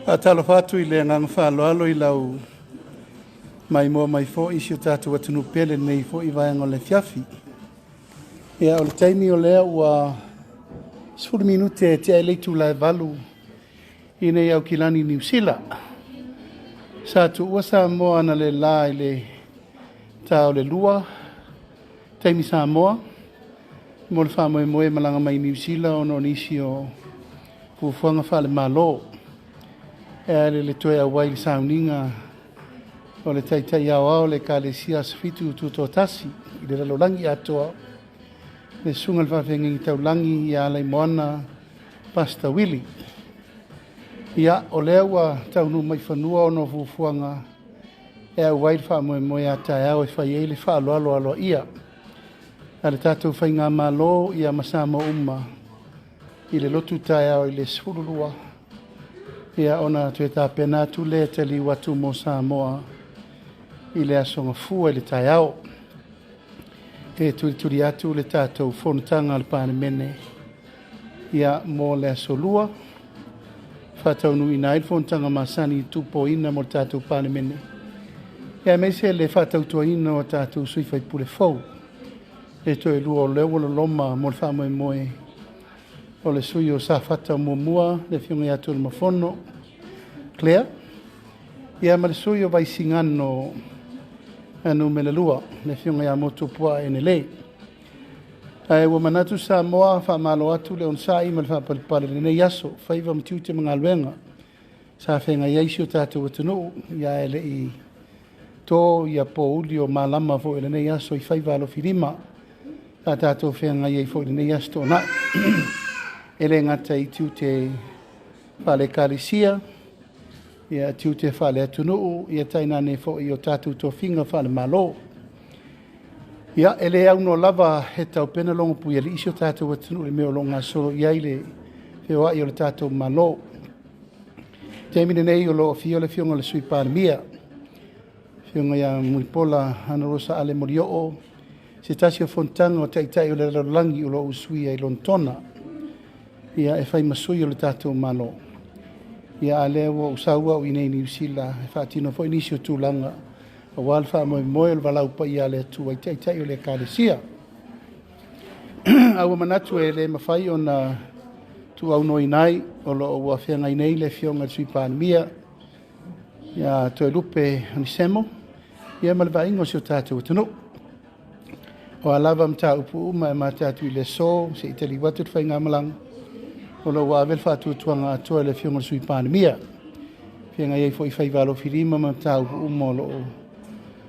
Faatalofa atu i le agaga faaaloalo i lau maimoa mai foi i si o tatou atunuu pele nei foi vaega o le afiafi. Ia, o le taimi o lea ua 10 minute e tea ai le itula e 8 i nei Aukilani Niu Sila. Sa tuua Samoa analeila i le ta o le 2 taimi Samoa mo le faamoemoe e malaga mai Niu Sila ona o nisi o fuafuaga faale-Malo e ala i le toe auai i le sauniga o le Taitai Aoao o le Ekalesia Asofitu Tutoatasi i le lalolagi atoa, le susuga i le Faafeagaiga Taulagi ia Alaimoana Pastor Willie. Ia, o lea ua taunuu mai fanua ona o fuafuaga e auai le faamoemoe a taeao e fai ai le faaaloalo aloaia a le tatou Faigamalo ia ma Samoa uma i le lotu taeao i le 12, ia ona toe tapena atu lea e taliu atu mo Samoa i le Aso Gafua i le taeao. E tulituli atu le tatou fonotaga a le Palemene ia mo le Aso Lua, faataunuuina ai le fonotaga masani tupoina mo le tatou Palemene, ia aemaise le faatautoina o tatou sui usufono fou e toalua o lea ua loloma mo le faamoemoe o le sui o Safata 1, le Afioga ia Tunumafono Claire, ia ma le sui o Vaisigano Nu.2, le Afioga ia Motuopuaa Enele. Ae ua manatu Samoa, faamalo atu le onosai ma le faapalepale i lenei aso, faiva ma tiute ma galuega sa feagai ai si o tatou atunuu, ia ae le i to ia pouli o malama foi o lenei aso i faiva alofilima sa tatou feagai ai foi i lenei Aso Toonai. E le gata i tiute faale-Ekalesia, ia tiute faale-atunuu, ia tainane foi o tatou tofiga faale-Malo. Ia, e le aunoa lava e taupena logopuialii si o tatou atunuu i le mea o lo o gasolo i ai le feoai o le tatou Malo. O le taimi lenei o lo o afio le Afioga i le Sui Palemia, Afioga ia Mulipola Anarosa Ale Molioo, se tasi o fonotaga o Taitai o le lalolagi o lo o usuia i Lonetona, ia e fai ma sui o le tatou Malo. Ia a o lea ua ou sau au i inei i Niu Sila e faatino foi nisi o tulaga aua le faamoemoe o le valaau paia a le Atua i Taitai o le Ekalesia. Ae ua manatu e le mafai ona tuuaunoaina ai, o lo o ua feagai nei le Afioga i le Sui Palemia ia Toelupe Amisemo ia ma le vaaiga o si o tatou atunuu. O a lava mataupu uma e amata atu i le aso se i taliu atu le faigamalaga, o lo o ua ave le faatuatuaga atoa i le Afioga i le Sui Palemia, feagai ai foi i faiva alofilima ma mataupu uma o lo o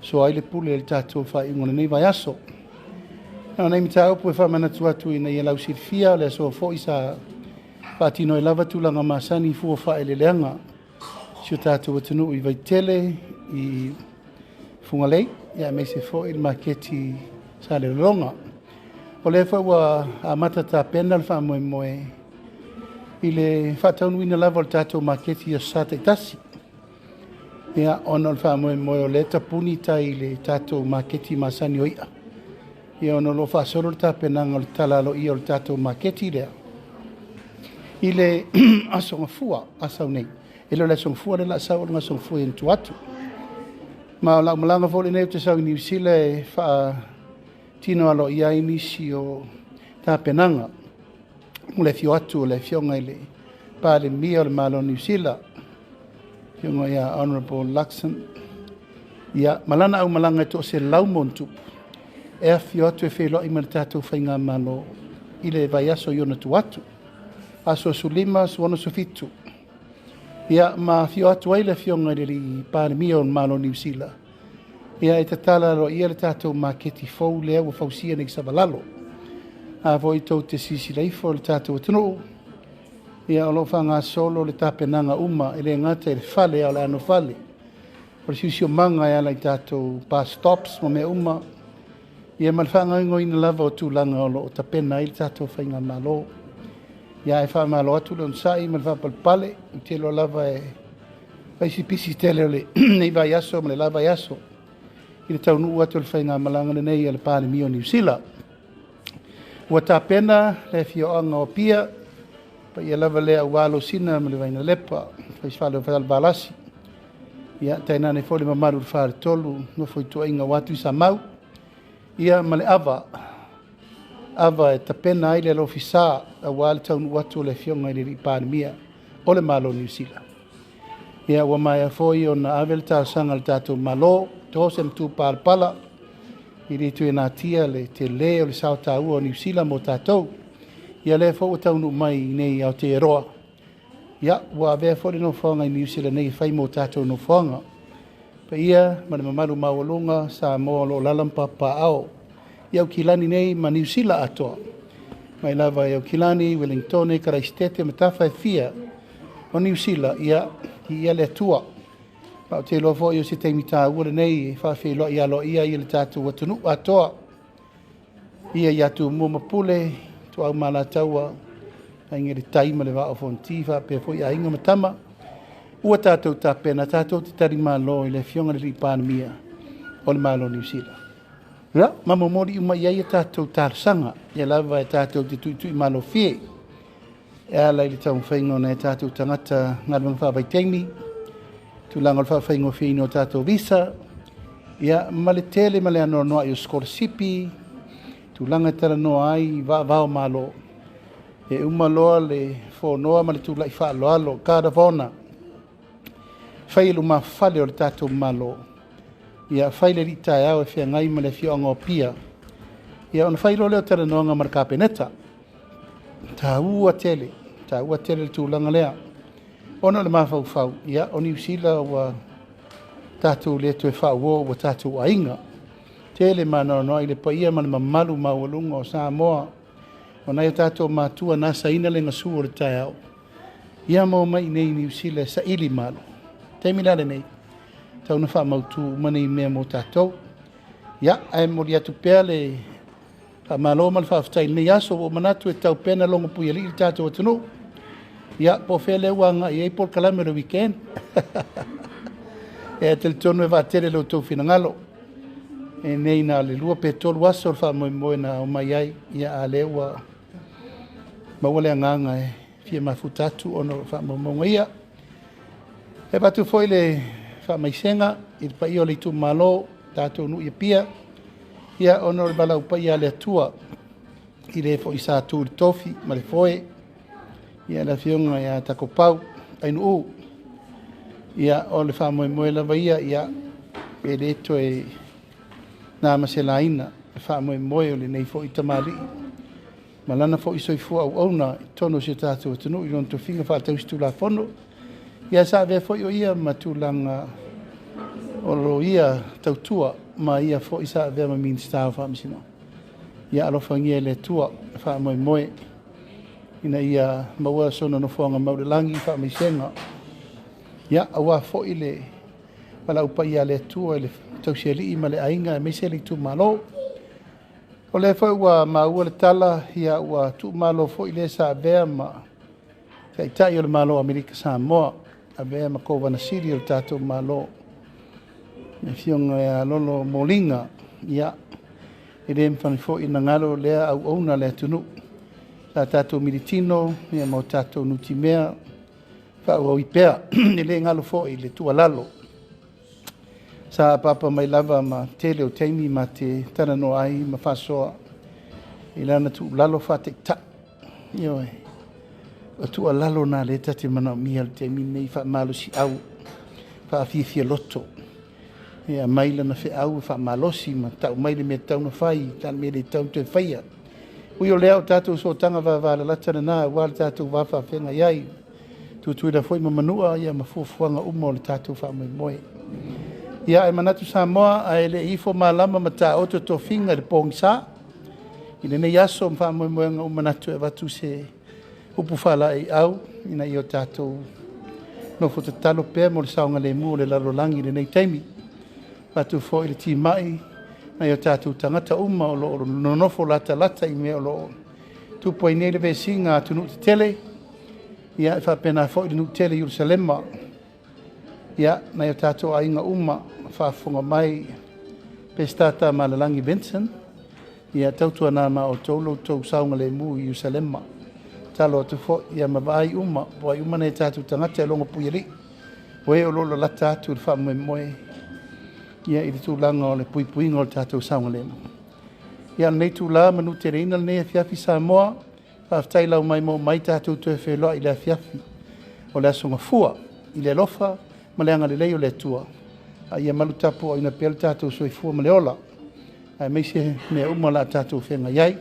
soa ai le pule i le tatou faaiuga o lenei vaiaso. O nai mataupu e faamanatu atu ina ia lausilafia, o le aso foi sa faatino ai lava tulaga masani i fua faaeleeleaga si o tatou atunuu i Vaitele, i Fugalei, aemaise foi le maketi Salelologa. O lea foi ua amata tapena le faamoemoe i le faataunuuina lava o le tatou maketi i aso Sa taitasi. Ia, ona o le faamoemoe o lea e tapuni tai i le tatou maketi masani o i'a, ia ona o lo o faasolo le tapenaga o le tala aloaia o le tatou maketi lea i le Aso Gafua a sau nei. E le o le Aso Gafua lea o le a sau, o le Aso Gafua i ona tua atu. Ma o lau malaga foi lenei ou te sau i Niu Sila e faatino aloaia ai nisi o tapenaga mo le afio atu o le Afioga i le Palemia o le Malo o Niu Sila, Afioga ia Honourable Luxon, ia ma lana aumalaga e 100+ e afio atu e feiloai ma le tatou Faigamalo i le vaiaso i ona tua atu, aso 15, 16, 17. Ia ma afio atu ai le Afioga i le Palemia o le Malo o Niu Sila, ia e tatala aloaia le tatou maketi fou lea ua fausia nei i Savalalo. A foi tou te silasila ifo i le tatou atunuu, ia o lo o faagasolo le tapenaga uma, e le gata i le fale a o le anofale, o le siosiomaga e ala i tatou bus stops ma mea uma, ia ma le faagaoigoina lava o tulaga o lo o tapena ai le tatou Faigamalo. Ia ae faamalo atu le onosai ma le faapalepale, ou te iloa lava e fai si pisi tele o lenei vaiaso ma le la vaiaso i le taunuu atu o le faigamalaga lenei a le Palemia o Niu Sila. Ua tapena le afioaga o Apia, paia lava lea aua Alosina ma le Vainalepa, fai Falevalasi. Ia, tainane foi le mamalu i le Faletolu, nofo ituaiga aua Tuisamau, ia ma le ava, ava e tapena ai le alofisa aua le taunuu atu o le Afioga i le Palemia o le Malo o Niu Sila. Ia, ua maea foi ona ave le talosaga a le tatou Malo, to se matupalapala, e le toe natia le tele o le sao taua o Niu Sila mo tatou. Ia lea foi ua taunuu mai nei Aotearoa, ia, ua avea foi le nofoaga i Niu Sila nei e fai mo tatou nofoaga. Paia ma le mamalu maualuga Samoa o lo o lala ma papaao i Aukilani nei ma Niu Sila atoa. Mai lava i Aukilani, Wellingtone, Karaisitete ma tafa e fia o Niu Sila, ia, i le Atua. Ma ou te iloa foi o se taimi taua lenei e faafeiloai aloaia ai le tatou atunuu atoa. Ia ia Tumua ma Pule, Ituau ma Alataua, Aiga i le Tai ma le Vaa o Fonoti, faapea foi Aiga ma Tama. Ua tatou tapena, tatou te talimalo i le Afioga i le Palemia o le Malo o Niu Sila. Ia, ma momoli uma i ai a tatou talosaga, ia lava e tatou te tuitui malofie e ala i le taumafaiga o nai tatou tagata galuega faavaitaimi, tulaga o le faafaigofieina o tatou visa, ia ma le tele ma le anoanoai o sikolasipi, tulaga e talanoa ai vaavao malo. E uma loa le fonoa ma le tulai faaaloalo, Guard of Honour, fai i lumafale o le tatou Malo, ia fai le alii taeao e feagai ma le afioaga o Apia, ia ona fai loa lea o talanoaga ma le Kapeneta. Taua tele le tulaga lea. Ona o le mafaufau, ia, o Niu Sila ua tatou le toe faauo ua tatou aiga. Tele ma anoanoai le paia ma le mamalu maualuga o Samoa, o nai o tatou matua na asaina le gasu o le taeao, ia ma omai nei i Niu Sila e saili malo. Taimi la lenei, tau na faamautu uma nei mea mo tatou. Ia, ae momoli atu pea le faamalo ma le faafetai i lenei aso, ua ou manatu e tatau pea ona logo puialii le tatou atunuu. Ia, po o fea lea ua agai ai polokalame o le weekend. E talitonu e vaatele lo outou finagalo. E nei na o le 2 pe 3 aso o le faamoemoe na omai ai, ia a lea ua maua le agaga e fia mafuta atu ona o faamaumauga ia. E avatu foi le faamaisega i le paia o le itumalo, tatou nuu i Apia, ia ona o le valaau paia a le Atua i le foi sa tu i le tofi ma le foe, ia le Afioga ia Takopau Ainuu. Ia o le faamoemoe lava ia, ia e le toe na ma se laina le faamoemoe o lenei foi tamalii ma lana foi soifua auauna i totonu o si o tatou atunuu i lona tofiga faatausi Tulafono. Ia sa avea foi o ia ma tulaga o lo ia tautua ma ia foi sa avea ma Minisita o Faamasinoga. Ia alofagia e le Atua faamoemoe ina ia maua sona nofoaga maulelagi faamaisega. Ia aua foi le valaau paia a le Atua i le tausialii ma le aiga aemaise le itumalo. O lea foi ua maua le tala, ia ua tuumalo foi le sa avea ma taitai o le Malo o Amerika Samoa, avea ma Kovana Sili o le tatou Malo, le Afioga ia Lolo Moliga. Ia, e le mafai foi ona galo lea auauna le atunuu. Sa tatou militino ia ma o tatou nutimea faaauau pea. E le galo foi le tuualalo. Sa papa mai lava ma tele o taimi ma te talanoa ai ma faasoa i lana tuualalo faataitai. Ioe, o tuualalo na lea ta te manaomia le taimi nei, faamalosiau, faafiafia loto. Ia mai lana feau e faamalosi ma tau mai le mea tatau ona fai, ta le mea le tatau ona toe faia. Ui o lea o tatou sootaga vavalalata lena aua le tatou va faafeagai ai, tutuila foi ma manua ia ma fuafuaga uma o le tatou faamoemoe. Ia ae manatu Samoa, ae le ifo malama ma taoto tofiga i le pogisa i lenei aso ma faamoemoega uma manatu e avatu se upu faalaeiau ina ia o tatou nofo tatalo pea mo le saogalemu o le lalolagi i lenei taimi. Avatu foi le timai nai o tatou tagata uma o lo o nonofo latalata i mea o lo o tupu ai nei le vesiga atunuu tetele, ia e faapena foi le nuu tele i Ierusalema. Ia, nai o tatou aiga uma faafofoga mai Peseta Tamalelagi Vincent, ia tautuana ma outou lo outou saogalemu i Ierusalema. Tatalo atu foi ia ma vaai uma, po o ai uma nai o tatou tagata e logo puialii, o e o lo o lalata atu i le faamoemoe ia i le tulaga o le puipuiga o le tatou saogalemu. Ia, lenei itula, manuteleina lenei afiafi Samoa. Faafetai lau maimoa mai. Tatou toe feiloai i le afiafi o le Aso Gafua i le alofa ma le agalelei o le Atua, a ia malu tapuaina pea lo tatou soifua ma le ola aemaise mea uma o le a tatou feagai ai.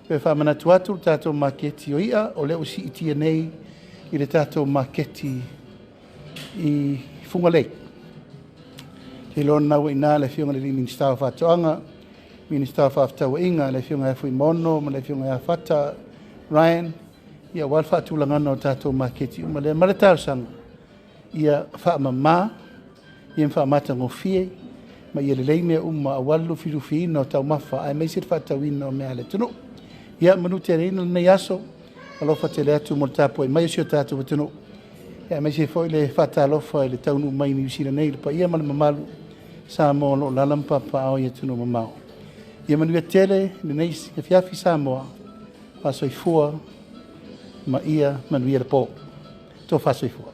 Toe faamanatu atu le tatou maketi o i'a o lea ua siitia nei i le tatou maketi i Fugalei. Ou te iloa o lena ua i ina le Afioga i le Minisita o Faatoaga, Minisita o Fefaatauaiga, le Afioga ia Fuimaono ma le Afioga ia Fata Ryan, aua le faatulagaga o tatou maketi uma lea. Ma le talosaga, ia faamama ma faamatagofie ma ia lelei mea uma aua le lufilufiina o taumafa aemaise le faatauina o mea a le atunuu. Ia manuteleina lenei aso. Alofa tele atu mo le tapuai mai a si o tatou atunuu, aemaise foi le faatalofa i le taunuu mai i Niu Sila nei i le paia ma le mamalu Samoa o lo o alaala ma papaaao i atunuu mamao. Ia manuia tele lenei afiafi Samoa. Soifua ma ia manuia le po. Tofa soifua.